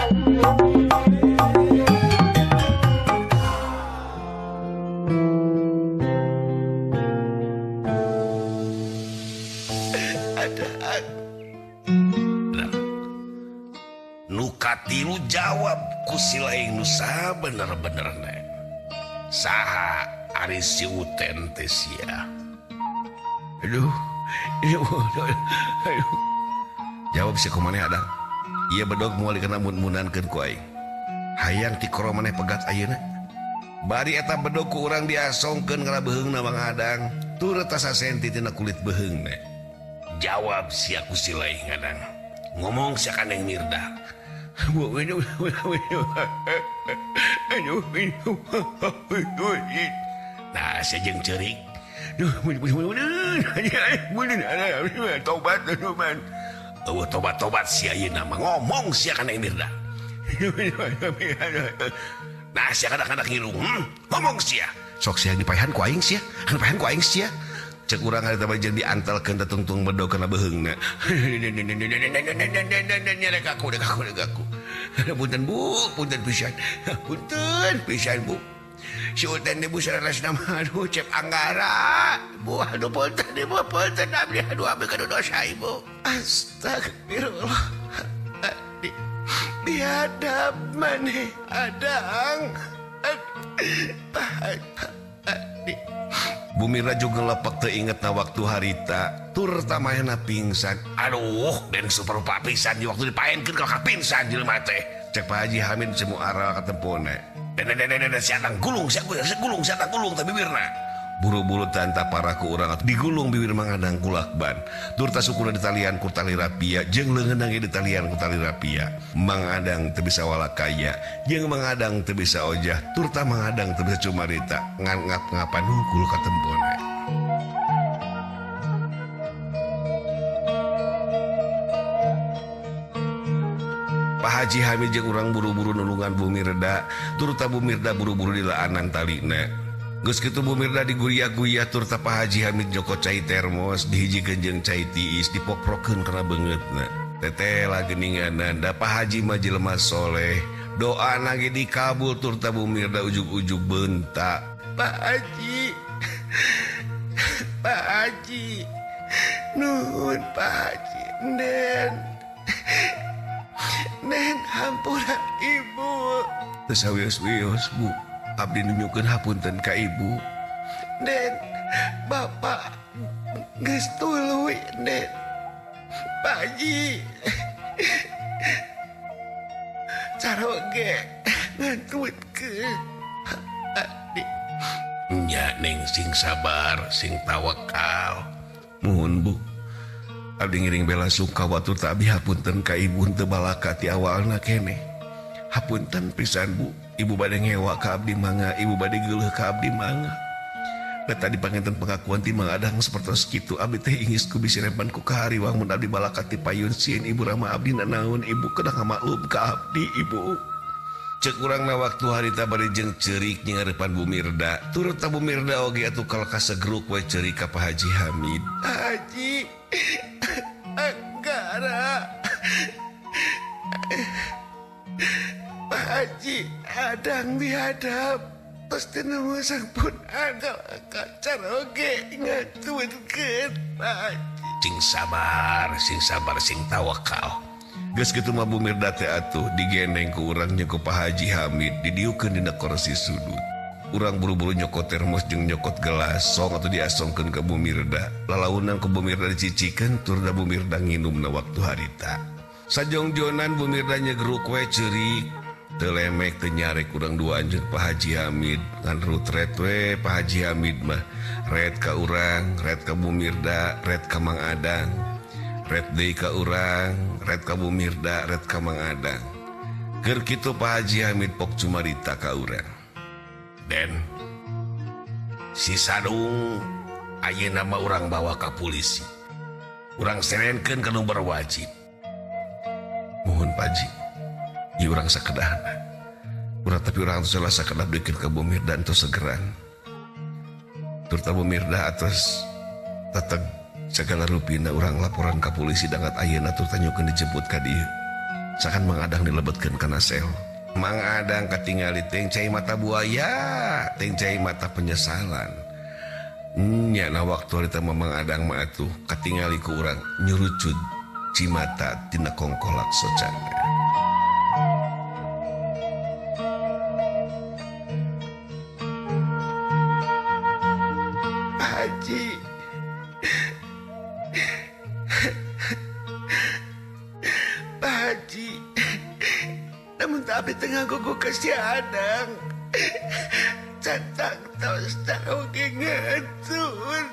Nu katilu jawab ku si laing nu sabener-benerna. Saha ari si Uten teh sia? Aduh, aduh. Jawab si kumaneh Adang. Ieu bedog moal dikena mun-munankeun ku aing. Hayang tikoro maneh pegat ayeuna. Bari eta bedog ku urang diasongkeun kana beuheungna Mang Adang, tur eta sasenti tina kulit beuheungna. Jawab sia ku si laing Adang. Ngomong sia ka Neng Mirda. Nah, sia jeung ceurik. Tobat, eueuh tobat-tobat sia ayeuna mah ngomong sia ka Neng Mirda. Nah, sia kadak-kadak hirung, ngomong sia. Sok sia dipaehan ku aing sia, dipaehan ku aing sia. Cek urang harita mah jeung diantelkeun teh tungtung bedog kana beuheungna. Nyerek aku, dek aku, dek aku. Punten Bu, punten pisan. Punten pisan Bu. Si Uten ibu sareresna mah aduh Cep Anggara. Bu aduh punten ibu, punten abdi aduh abdi kudu dosa ibu. Astagfirullah. Biadab maneh Adang. Bu Mirda juga ngelepak teu inget na waktu harita tur tamayana pingsan. Aduh, den super rupa pisan di waktu dipaenkeun ka pingsan jelema teh. Cek Pak Haji Hamid semu aral katempona. Den den den si Adang gulung, si gulung, si Adang gulung teh bibirna. Buru-buru tanta parah ku urang digulung bibir Mang Adang ku lakban. Tur tasukuna ditalian ku tali rapia, jeung leungeunna ge ditalian ku tali rapia. Mang Adang teu bisa walakaya, jeung Mang Adang teu bisa ojah, turta Mang Adang teu bisa cumarita, ngan ngap-ngapan hungkul katempona. Pak Haji Hamid jeung urang buru-buru nulungan Bu Mirda, turta Bu Mirda buru-buru dilaanan talina. Geus kitu Bu Mirda diguyah-guyah turta Pak Haji Hamid nyokot cai termos dihijikeun jeung cai tiis dipoprokeun kana beungeutna. Teteh geuninganan da Pak Haji mah jelema soleh, doana ge dikabul turta Bu Mirda ujug-ujug beunta. Pak Haji, Pak Haji, nuhun Pak Haji, Nen, Nen hampura ibu. Teu sawios-wios Bu. Abdi nunjukkeun hapunten ka ibu. Den, bapak geus tuluy, Den. Pak Haji. Caroge ngantutkeun. Nya Neng sing sabar, sing tawakal. Muhun Bu. Abdi ngiring bela sungkawa tur ta abdi hapunten ka ibu henteu balaka ti awalna keneh. Hapunten pisan Bu. Ibu bade ngewa ka abdi mangga, ibu bade geuleuh ka abdi mangga. Da tadi panginten pengakuan ti Mang Adang sapertos kitu abdi teh ingis ku bisi rempan ku kahariwang mun abdi balaka ti payun sieun ibu rama abdi nanaon ibu kedah ngamaklum ka abdi ibu. Cek urangna waktu harita bari jeung ceurik nyarepan Bu Mirda. Turut ta Bu Mirda oge atuh kalau kasegruk we ceurik ka Pak Haji Hamid. Haji Anggara. Pak Haji Adang dihadap pasti nemu sampun agak caroge ngatukeun Pak Haji. Sing sabar, sing sabar, sing tawakal. Geus kitu mah Bu Mirda teh atuh digendeng ku urang jeung ku Pak Haji Hamid didiukeun dina kursi sudut. Urang buru-buru nyokot termos jeung nyokot gelas song atuh diasongkeun ka Bu Mirda. Lalaunan ku Bu Mirda dicicikeun tur da Bu Mirda nginumna waktu harita. Sajongjonan Bu Mirda nyegruk we ceurik. Teu lemek teu nyarek urang dua anjeun Pak Haji Hamid ngan rutret we Pak Haji Hamid mah ret ka urang, ret ka Bu Mirda, ret ka Mang Adang, ret deui ka urang, ret ka Bu Mirda, ret ka Mang Adang. Keur kitu Pak Haji Hamid pok cumarita ka urang. Den si Sadung ayeuna mah urang bawa ka polisi. Urang serenkeun ka nu berwajib. Mohon Pak Haji, ieu urang sakedahna. Urang tapi urang salah sakedah bikin ka Bu Mirda entos segeran. Turta Bu Mirda atos teteg segala rupina urang laporan ka polisi dangat ayeuna tur tanyukeun dijemput ka dieu. Sakan Mang Adang dilebetkeun kana sel. Mang Adang katingali teh cai mata buaya, teh cai mata penyesalan. Nya na waktu harita Mang Adang mah atuh katingali ku urang nyurucut cimata tina kongkolak socana. Pak Haji, Pak Haji, namun tapi tengah gugu ke si Adang, cantang tos tahu ngetun,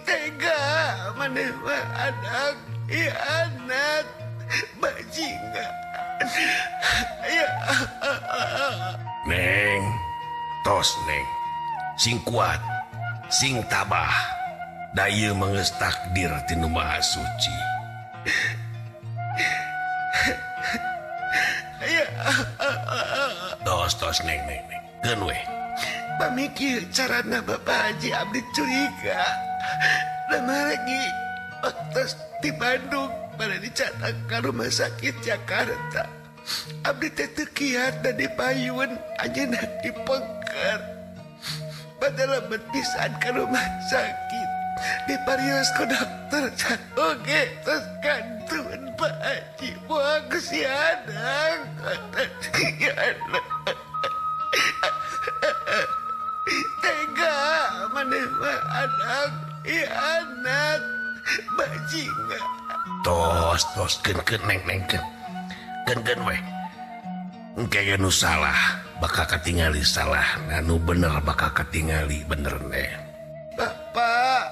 tega maneh mah Adang, ianat, bajingan, ya. Neng, tos neng, sing kuat, sing tabah, da ieu mah geus takdir ti Nu Maha Suci. Ya. Tos tos neng neng neng, keun we. Pamikir carana Bapak Haji abdi curiga. Lama lagi waktu di Bandung pada dicatat ke rumah sakit Jakarta. Abdi teh teu kiat da di payun anjeunna dipengker. Padahal lebet pisan ke rumah sakit. Diparios ku dokter oge terus kantun Pak Haji buang si Adang. Tega maneh mah Adang, ianat, bajingan. Tos tos keun keun neng neng keun. Keun keun we. Engke ge nu salah bakal katingali salah, nah nu bener bakal katingali bener neh. Bapak,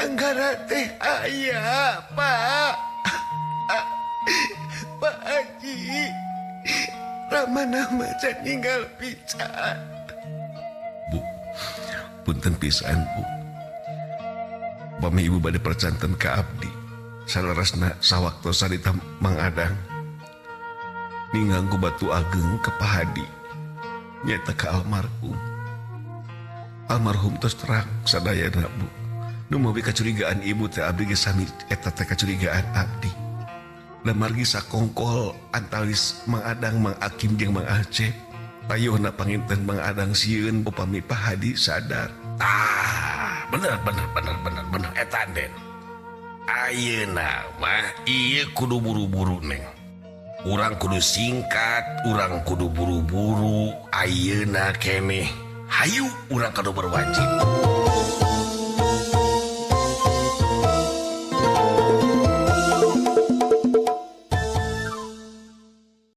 anggara teh aya, Pak. Pak Haji, ramana macan ninggal pisan. Bu, punten pisan Bu. Pami ibu bade percanten ka abdi, saleresna sawaktos sarita Mang Adang ningangku batu ageng ke Pak Hadi, nyata ka almarhum. Almarhum tos terang sadayana Bu. Nu mawi kacurigaan ibu teh abdi ge sami eta teh kacurigaan abdi. Lamargi sakongkol antalis Mang Adang, Mang Akim jeung Mang Acep. Payuhna panginten Mang Adang sieun upami Pak Hadi sadar. Ah, bener bener bener bener bener eta Den. Ayeuna mah ieu kudu buru-buru neng. Urang kudu singkat, urang kudu buru-buru, ayeuna keneh. Hayu urang kudu berwajib.